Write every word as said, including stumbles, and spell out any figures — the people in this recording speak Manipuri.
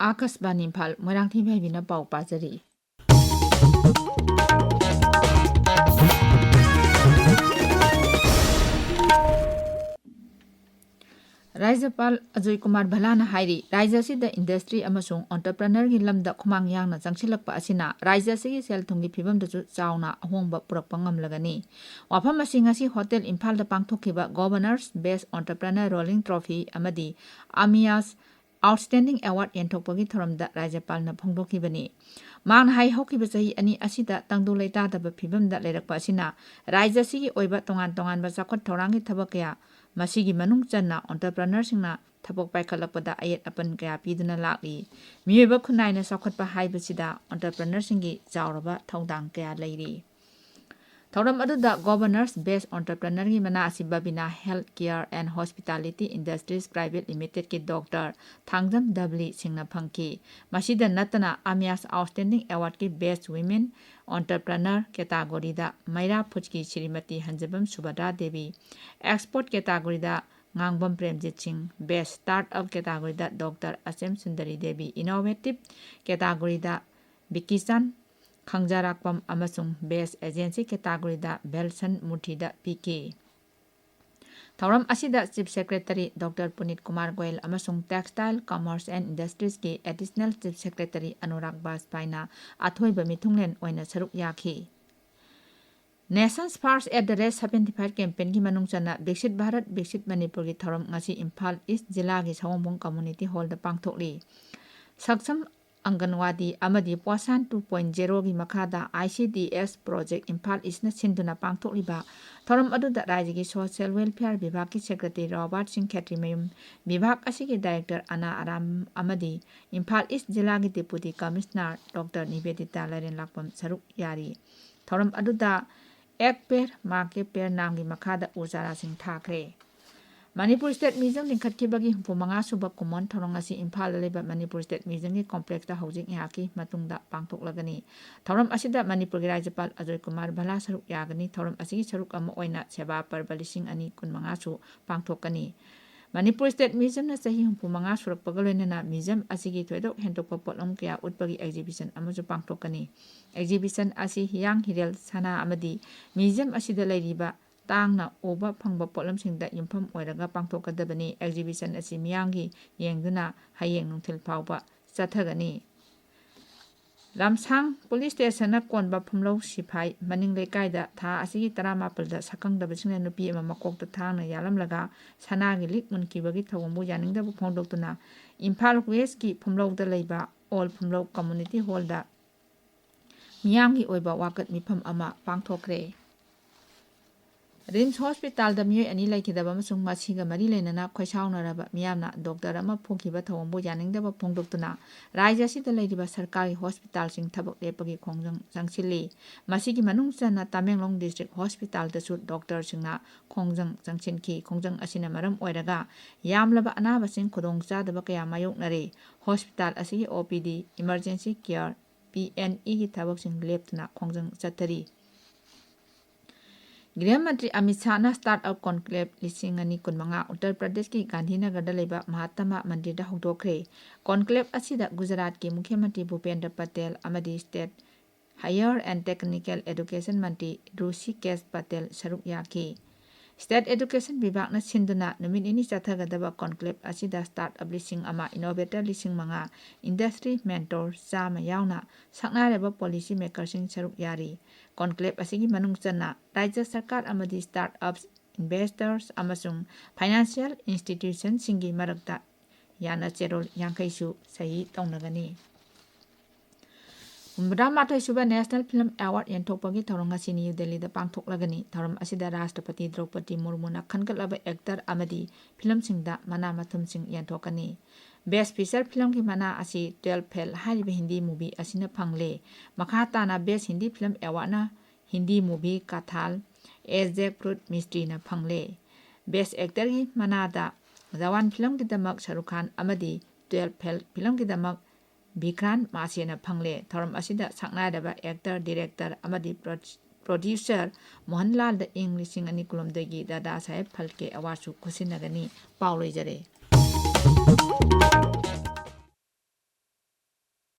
ꯑꯥꯀꯥꯁꯕꯥꯅꯤ ꯏꯝꯐꯥꯜ, ꯃꯣꯏꯔꯥꯡꯊꯦꯝ ꯍꯩꯕꯤꯅ ꯄꯥꯎ ꯄꯥꯖꯔꯤ꯫ ꯔꯥꯖ꯭ꯌꯄꯥꯜ ꯑꯖꯣꯏ ꯀꯨꯃꯥꯔ ꯚꯜꯂꯥꯅ ꯍꯥꯏꯔꯤ, ꯔꯥꯖ꯭ꯌ ꯑꯁꯤꯗ industry ꯑꯃꯁꯨꯡ entrepreneurꯒꯤ ꯂꯝꯗ ꯈꯨꯃꯥꯡ ꯌꯥꯡꯅ ꯆꯪꯁꯤꯜꯂꯛꯄ ꯑꯁꯤꯅ ꯔꯥꯖ꯭ꯌ ꯑꯁꯤꯒꯤ ꯁꯦꯜ ꯊꯨꯝꯒꯤ ꯐꯤꯕꯝꯗꯁꯨ ꯆꯥꯎꯅ ꯑꯍꯣꯡꯕ ꯄꯨꯔꯛꯄ ꯉꯝꯂꯒꯅꯤ꯫ ꯋꯥꯐꯝ ꯑꯁꯤ ꯉꯁꯤ ꯍꯣꯇꯦꯜ ꯏꯝꯐꯥꯜꯗ ꯄꯥꯡꯊꯣꯛꯈꯤꯕ Governor's Best Entrepreneur Rolling Trophy ꯑꯃꯗꯤ AMIA's Outstanding Award ꯌꯦꯟꯊꯣꯛꯄꯒꯤ ꯊꯧꯔꯝꯗ ꯔꯥꯖ꯭ꯌꯄꯥꯜꯅ ꯐꯣꯡꯗꯣꯛꯈꯤꯕꯅꯤ꯫ ꯃꯍꯥꯛꯅ ꯍꯥꯏ, ꯍꯧꯈꯤꯕ ꯆꯍꯤ ꯑꯅꯤ ꯑꯁꯤꯗ ꯇꯪꯗꯨ ꯂꯩꯇꯥꯗꯕ ꯐꯤꯕꯝꯗ ꯂꯩꯔꯛꯄ ꯑꯁꯤꯅ ꯔꯥꯖ꯭ꯌ ꯑꯁꯤꯒꯤ ꯑꯣꯏꯕ ꯇꯣꯉꯥꯟ ꯇꯣꯉꯥꯟꯕ ꯆꯥꯎꯈꯠ ꯊꯧꯔꯥꯡꯒꯤ ꯊꯕꯛ ꯀꯌꯥ ꯃꯁꯤꯒꯤ ꯃꯅꯨꯡ ꯆꯟꯅ entrepreneurꯁꯤꯡꯅ ꯊꯕꯛ ꯄꯥꯏꯈꯠꯂꯛꯄꯗ ꯑꯌꯦꯠ ꯑꯄꯟ ꯀꯌꯥ ꯄꯤꯗꯨꯅ ꯂꯥꯛꯂꯤ꯫ ꯃꯤꯑꯣꯏꯕ ꯈꯨꯟꯅꯥꯏꯅ ꯆꯥꯎꯈꯠꯄ ꯍꯥꯏꯕꯁꯤꯗ entrepreneurꯁꯤꯡꯒꯤ ꯆꯥꯎꯔꯕ ꯊꯧꯗꯥꯡ ꯀꯌꯥ ꯂꯩꯔꯤ꯫ ꯊꯧꯔꯝ ꯑꯗꯨꯗ Governor's Best Entrepreneurꯒꯤ ꯃꯅꯥ ꯑꯁꯤ Babina Healthcare and Hospitality Industries Private Limitedꯀꯤ Doctor Thangjam W ꯁꯤꯡꯅ ꯐꯪꯈꯤ꯫ ꯃꯁꯤꯗ ꯅꯠꯇꯅ AMIA's Outstanding Awardꯀꯤ Best Women Entrepreneur categoryꯗ ꯃꯩꯔꯥ Foodꯀꯤ Shrimati ꯍꯟꯖꯕꯝ ꯁꯨꯚꯗ꯭ꯔꯥ Devi, Export categoryꯗ ꯉꯥꯡꯕꯝ ꯄ꯭ꯔꯦꯝꯖꯤꯠ ꯁꯤꯡ, Best Startup categoryꯗ Doctor ꯑꯆꯦꯝ Sundari Devi, Innovative categoryꯗ ꯕꯤꯀꯤꯆꯥꯟ ꯈꯪꯖꯔꯥꯛꯄꯝ ꯑꯃꯁꯨꯡ Best Agency categoryꯗ ꯚꯦꯜꯁꯟ ꯃꯨꯔꯊꯤꯗ ꯄꯤꯈꯤ꯫ ꯊꯧꯔꯝ ꯑꯁꯤꯗ Chief Secretary Doctor ꯄꯨꯅꯤꯠ Kumar Goyal ꯑꯃꯁꯨꯡ Textile, Commerce and Industriesꯀꯤ Additional Chief Secretary Anurag ꯕꯥꯖꯄꯥꯏꯅ ꯑꯊꯣꯏꯕ ꯃꯤꯊꯨꯡꯂꯦꯟ ꯑꯣꯏꯅ ꯁꯔꯨꯛ ꯌꯥꯈꯤ꯫ Nation's First at the Rate seventy five campaignꯒꯤ ꯃꯅꯨꯡ ꯆꯟꯅ ꯕꯤꯛꯁꯤꯠ ꯚꯥꯔꯠ, ꯕꯤꯛꯁꯤꯠ ꯃꯅꯤꯄꯨꯔꯒꯤ ꯊꯧꯔꯝ ꯉꯁꯤ ꯏꯝꯐꯥꯜ ꯏꯁ ꯖꯤꯂꯥꯒꯤ ꯁꯑꯣꯝꯕꯨꯡ Community Hallꯗ ꯄꯥꯡꯊꯣꯛꯂꯤ꯫ ꯁꯛꯁꯝ ꯑꯪꯒꯟꯋꯥꯗꯤ ꯑꯃꯗꯤ ꯄꯣꯁꯥꯟ two point zeroꯒꯤ ꯃꯈꯥꯗ ICDS project ꯏꯝꯐꯥꯜ ꯏꯁꯅ ꯁꯤꯟꯗꯨꯅ ꯄꯥꯡꯊꯣꯛꯂꯤꯕ ꯊꯧꯔꯝ ꯑꯗꯨꯗ ꯔꯥꯖ꯭ꯌꯒꯤ Social Welfare ꯕꯤꯚꯥꯒꯀꯤ Secretary ꯔꯣꯕꯥꯔꯠ ꯁꯤꯡ ꯈꯦꯇ꯭ꯔꯤꯃꯌꯨꯝ, ꯕꯤꯚꯥꯒ ꯑꯁꯤꯒꯤ Director ꯑꯅꯥ ꯑꯔꯥꯝ ꯑꯃꯗꯤ ꯏꯝꯐꯥꯜ ꯏꯁ ꯖꯤꯂꯥꯒꯤ Deputy Commissioner Doctor ꯅꯤꯕꯦꯗꯤꯇꯥ ꯂꯥꯏꯔꯦꯟꯂꯥꯛꯄꯝ ꯁꯔꯨꯛ ꯌꯥꯔꯤ꯫ ꯊꯧꯔꯝ ꯑꯗꯨꯗ Ek Ped Maa Ke Ped Naamꯒꯤ ꯃꯈꯥꯗ ꯎ ꯆꯥꯔꯥꯁꯤꯡ ꯊꯥꯈ꯭ꯔꯦ꯫ ꯃꯅꯤꯄꯨꯔ State Museum ꯂꯤꯡꯈꯠꯈꯤꯕꯒꯤ ꯍꯨꯝꯐꯨ ꯃꯉꯥ ꯁꯨꯕ ꯀꯨꯝꯑꯣꯟ ꯊꯧꯔꯝ ꯑꯁꯤ ꯏꯝꯐꯥꯜꯗ ꯂꯩꯕ ꯃꯅꯤꯄꯨꯔ State Museumꯒꯤ complexꯇ ꯍꯧꯖꯤꯛ ꯉꯥꯏꯍꯥꯛꯀꯤ ꯃꯇꯨꯡꯗ ꯄꯥꯡꯊꯣꯛꯂꯒꯅꯤ꯫ ꯊꯧꯔꯝ ꯑꯁꯤꯗ ꯃꯅꯤꯄꯨꯔꯒꯤ ꯔꯥꯖ꯭ꯌꯄꯥꯜ ꯑꯖꯣꯏ ꯀꯨꯃꯥꯔ ꯚꯜꯂꯥ ꯁꯔꯨꯛ ꯌꯥꯒꯅꯤ꯫ ꯊꯧꯔꯝ ꯑꯁꯤꯒꯤ ꯁꯔꯨꯛ ꯑꯃ ꯑꯣꯏꯅ ꯁꯦꯕꯥ ꯄꯔꯕ ꯂꯤꯁꯤꯡ ꯑꯅꯤ ꯀꯨꯟꯃꯉꯥꯁꯨ ꯄꯥꯡꯊꯣꯛꯀꯅꯤ꯫ ꯃꯅꯤꯄꯨꯔ ꯁ꯭ꯇꯦꯠ ꯃ꯭ꯌꯨꯖꯤꯌꯝꯅ ꯆꯍꯤ ꯍꯨꯝꯐꯨ ꯃꯉꯥ ꯁꯨꯔꯛꯄꯒ ꯂꯣꯏꯅꯅ ꯃ꯭ꯌꯨꯖꯤꯌꯝ ꯑꯁꯤꯒꯤ ꯊꯣꯏꯗꯣꯛ ꯍꯦꯟꯗꯣꯛꯄ ꯄꯣꯠꯂꯝ ꯀꯌꯥ ꯎꯠꯄꯒꯤ ꯑꯦꯛꯖꯤꯕꯤꯁꯟ ꯑꯃꯁꯨ ꯄꯥꯡꯊꯣꯛꯀꯅꯤ꯫ ꯑꯦꯛꯖꯤꯕꯤꯁꯟ ꯑꯁꯤ ꯍꯤꯌꯥꯡ ꯍꯤꯔꯦꯜ, ꯁꯅꯥ ꯑꯃꯗꯤ ꯃ꯭ꯌꯨꯖꯤꯌꯝ ꯑꯁꯤꯗ ꯂꯩꯔꯤꯕ ꯇꯥꯡꯅ ꯎꯕ ꯐꯪꯕ ꯄꯣꯠꯂꯝꯁꯤꯡꯗ ꯌꯨꯝꯐꯝ ꯑꯣꯏꯔꯒ ꯄꯥꯡꯊꯣꯛꯀꯗꯕꯅꯤ꯫ ꯑꯦꯛꯖꯤꯕꯤꯁꯟ ꯑꯁꯤ ꯃꯤꯌꯥꯝꯒꯤ ꯌꯦꯡꯗꯨꯅ ꯍꯌꯦꯡ ꯅꯨꯡꯊꯤꯜ ꯐꯥꯎꯕ ꯆꯠꯊꯒꯅꯤ꯫ ꯂꯝꯁꯥꯡ ꯄꯨꯂꯤꯁ ꯁ꯭ꯇꯦꯁꯟꯅ ꯀꯣꯟꯕ ꯐꯝꯂꯧ ꯁꯤꯐꯥꯏ ꯃꯅꯤꯡ ꯂꯩꯀꯥꯏꯗ ꯊꯥ ꯑꯁꯤꯒꯤ ꯇꯔꯥꯃꯥꯄꯜꯗ ꯁꯛꯈꯪꯗꯕꯁꯤꯡꯅ ꯅꯨꯄꯤ ꯑꯃ ꯃꯀꯣꯛꯇ ꯊꯥꯡꯅ ꯌꯥꯜꯂꯝꯂꯒ ꯁꯅꯥꯒꯤ ꯂꯤꯛ ꯃꯨꯟꯈꯤꯕꯒꯤ ꯊꯧꯑꯣꯡꯕꯨ ꯌꯥꯅꯤꯡꯗꯕ ꯐꯣꯡꯗꯣꯛꯇꯨꯅ ꯏꯝꯐꯥꯜ ꯋꯦꯁꯀꯤ ꯐꯝꯂꯧꯗ ꯂꯩꯕ ꯑꯣꯜ ꯐꯝꯂꯧ ꯀꯝꯃꯨꯅꯤꯇꯤ ꯍꯣꯜꯗ ꯃꯤꯌꯥꯝꯒꯤ ꯑꯣꯏꯕ ꯋꯥꯀꯠ ꯃꯤꯐꯝ ꯑꯃ ꯄꯥꯡꯊꯣꯛꯈ꯭ꯔꯦ꯫ ꯔꯤꯝꯁ ꯍꯣꯁꯄꯤꯇꯥꯜꯗ ꯃꯤꯑꯣꯏ ꯑꯅꯤ ꯂꯩꯈꯤꯗꯕ ꯑꯃꯁꯨꯡ ꯃꯁꯤꯒ ꯃꯔꯤ ꯂꯩꯅꯅ ꯈꯣꯏꯁꯥꯎꯅꯔꯕ ꯃꯤꯌꯥꯝꯅ ꯗꯣꯛꯇꯔ ꯑꯃ ꯐꯨꯈꯤꯕ ꯊꯧꯑꯣꯡꯕꯨ ꯌꯥꯅꯤꯡꯗꯕ ꯐꯣꯡꯗꯣꯛꯇꯨꯅ ꯔꯥꯖ꯭ꯌ ꯑꯁꯤꯗ ꯂꯩꯔꯤꯕ ꯁꯔꯀꯥꯔꯒꯤ ꯍꯣꯁꯄꯤꯇꯥꯜꯁꯤꯡ ꯊꯕꯛ ꯂꯦꯞꯄꯒꯤ ꯈꯣꯡꯖꯪ ꯆꯪꯁꯤꯜꯂꯤ꯫ ꯃꯁꯤꯒꯤ ꯃꯅꯨꯡ ꯆꯟꯅ ꯇꯃꯦꯡꯂꯣꯡ ꯗꯤꯁꯇ꯭ꯔꯤꯛ ꯍꯣꯁꯄꯤꯇꯥꯜꯗꯁꯨ ꯗꯣꯛꯇꯔꯁꯤꯡꯅ ꯈꯣꯡꯖꯪ ꯆꯪꯁꯤꯟꯈꯤ꯫ ꯈꯣꯡꯖꯪ ꯑꯁꯤꯅ ꯃꯔꯝ ꯑꯣꯏꯔꯒ ꯌꯥꯝꯂꯕ ꯑꯅꯥꯕꯁꯤꯡ ꯈꯨꯗꯣꯡꯆꯥꯗꯕ ꯀꯌꯥ ꯃꯥꯌꯣꯛꯅꯔꯦ꯫ ꯍꯣꯁꯄꯤꯇꯥꯜ ꯑꯁꯤꯒꯤ ꯑꯣ ꯄꯤ ꯗꯤ, ꯏꯃꯔꯖꯦꯟꯁꯤ ꯀꯤꯌꯔ, ꯄꯤ ꯑꯦꯟ ꯏꯒꯤ ꯊꯕꯛꯁꯤꯡ ꯂꯦꯞꯇꯨꯅ ꯈꯣꯡꯖꯪ ꯆꯠꯊꯔꯤ꯫ ꯒ꯭ꯔꯤꯍ ꯃꯟꯇ꯭ꯔꯤ ꯑꯃꯤꯠ ꯁꯥꯍꯅ ꯁ꯭ꯇꯥꯔꯠ ꯑꯞ ꯀꯣꯟꯀ꯭ꯂꯦꯕ ꯂꯤꯁꯤꯡ ꯑꯅꯤ ꯀꯨꯟꯃꯉꯥ ꯎꯠꯇꯔ ꯄ꯭ꯔꯗꯦꯁꯀꯤ ꯒꯥꯟꯙꯤꯅꯒꯔꯗ ꯂꯩꯕ ꯃꯍꯥꯇꯃꯥ ꯃꯟꯗꯤꯔꯗ ꯍꯧꯗꯣꯛꯈ꯭ꯔꯦ꯫ ꯀꯣꯟꯀ꯭ꯂꯦꯕ ꯑꯁꯤꯗ ꯒꯨꯖꯔꯥꯠꯀꯤ ꯃꯨꯈ꯭ꯌ ꯃꯟꯇ꯭ꯔꯤ ꯚꯨꯄꯦꯟꯗ꯭ꯔ ꯄꯇꯦꯜ ꯑꯃꯗꯤ state higher and technical education ꯃꯟꯇ꯭ꯔꯤ ꯔꯨꯁꯤꯀꯦꯁ ꯄꯇꯦꯜ ꯁꯔꯨꯛ ꯌꯥꯈꯤ꯫ ꯁ꯭ꯇꯦꯠ ꯑꯦꯗꯨꯀꯦꯁꯟ ꯕꯤꯚꯥꯒꯅ ꯁꯤꯟꯗꯨꯅ ꯅꯨꯃꯤꯠ ꯅꯤꯅꯤ ꯆꯠꯊꯒꯗꯕ ꯀꯣꯟꯀ꯭ꯂꯦꯕ ꯑꯁꯤꯗ ꯁ꯭ꯇꯥꯔꯠ ꯑꯞ ꯂꯤꯁꯤꯡ ꯑꯃ, ꯏꯅꯣꯚꯦꯇꯔ ꯂꯤꯁꯤꯡ ꯃꯉꯥ, ꯏꯟꯗꯁꯇ꯭ꯔꯤ ꯃꯦꯟꯇꯣꯔ ꯆꯥꯝꯃ ꯌꯥꯎꯅ ꯁꯛꯅꯥꯏꯔꯕ ꯄꯣꯂꯤꯁꯤ ꯃꯦꯀꯔꯁꯤꯡ ꯁꯔꯨꯛ ꯌꯥꯔꯤ꯫ ꯀꯣꯟꯀ꯭ꯂꯦꯕ ꯑꯁꯤꯒꯤ ꯃꯅꯨꯡ ꯆꯟꯅ ꯔꯥꯖ꯭ꯌ ꯁꯔꯀꯥꯔ ꯑꯃꯗꯤ ꯁ꯭ꯇꯥꯔꯠ ꯑꯞꯁ, ꯏꯟꯚꯦꯁꯇꯔꯁ ꯑꯃꯁꯨꯡ ꯐꯥꯏꯅꯥꯟꯁꯤꯌꯦꯜ ꯏꯟꯁꯇꯤꯇ꯭ꯌꯨꯁꯟꯁꯤꯡꯒꯤ ꯃꯔꯛꯇ ꯌꯥꯅꯆꯦꯔꯣꯜ ꯌꯥꯡꯈꯩꯁꯨ ꯁꯍꯤ ꯇꯧꯅꯒꯅꯤ꯫ ꯍꯨꯝꯐꯨꯇꯔꯥ ꯃꯥꯊꯣꯏ ꯁꯨꯕ ꯅꯦꯁꯅꯦꯜ ꯐꯤꯂꯝ ꯑꯦꯋꯥꯔꯗ ꯌꯦꯟꯊꯣꯛꯄꯒꯤ ꯊꯧꯔꯝ ꯉꯁꯤ ꯅ꯭ꯌꯨ ꯗꯦꯜꯂꯤꯗ ꯄꯥꯡꯊꯣꯛꯂꯒꯅꯤ꯫ ꯊꯧꯔꯝ ꯑꯁꯤꯗ ꯔꯥꯁꯇ꯭ꯔꯄꯇꯤ ꯗ꯭ꯔꯧꯄꯗꯤ ꯃꯨꯔꯃꯨꯅ ꯈꯟꯒꯠꯂꯕ ꯑꯦꯛꯇꯔ ꯑꯃꯗꯤ ꯐꯤꯂꯝꯁꯤꯡꯗ ꯃꯅꯥ ꯃꯊꯨꯝꯁꯤꯡ ꯌꯦꯟꯊꯣꯛꯀꯅꯤ꯫ ꯕꯦꯁ ꯐꯤꯆꯔ ꯐꯤꯂꯝꯒꯤ ꯃꯅꯥ ꯑꯁꯤ ꯇ꯭ꯋꯦꯜꯐ ꯐꯦꯜ ꯍꯥꯏꯔꯤꯕ ꯍꯤꯟꯗꯤ ꯃꯨꯚꯤ ꯑꯁꯤꯅ ꯐꯪꯂꯦ꯫ ꯃꯈꯥ ꯇꯥꯅ ꯕꯦꯁ ꯍꯤꯟꯗꯤ ꯐꯤꯂꯝ ꯑꯦꯋꯥꯔꯗꯅ ꯍꯤꯟꯗꯤ ꯃꯨꯚꯤ ꯀꯥꯊꯥꯜ ꯑꯦ ꯖꯦꯛꯐ꯭ꯔꯨꯠ ꯃꯤꯁꯇ꯭ꯔꯤꯅ ꯐꯪꯂꯦ꯫ ꯕꯦꯁ ꯑꯦꯛꯇꯔꯒꯤ ꯃꯅꯥꯗ ꯖꯋꯥꯟ ꯐꯤꯂꯝꯒꯤꯗꯃꯛ ꯁꯔꯨꯛ ꯈꯥꯟ ꯑꯃꯗꯤ ꯇ꯭ꯋꯦꯜꯐ ꯐꯦꯜ ꯐꯤꯂꯝꯒꯤꯗꯃꯛ ꯕꯤꯀ꯭ꯔꯥꯟ ꯃꯥꯁꯦꯅ ꯐꯪꯂꯦ꯫ ꯊꯧꯔꯝ ꯑꯁꯤꯗ ꯁꯛꯅꯥꯏꯔꯕ ꯑꯦꯛꯇꯔ, ꯗꯤꯔꯦꯛꯇꯔ ꯑꯃꯗꯤ ꯄ꯭ꯔꯣ-, ꯄ꯭ꯔꯣꯗ꯭ꯌꯨꯁꯔ ꯃꯣꯍꯟꯂꯥꯜꯗ ꯏꯪ ꯂꯤꯁꯤꯡ ꯑꯅꯤ ꯀꯨꯟꯍꯨꯝꯗꯣꯏꯒꯤ ꯗꯥꯗꯥ ꯁꯥꯍꯦꯕ ꯐꯥꯜꯀꯦ ꯑꯦꯋꯥꯔꯗꯁꯨ ꯈꯨꯠꯁꯤꯟꯅꯒꯅꯤ꯫ ꯄꯥꯎ ꯂꯣꯏꯖꯔꯦ꯫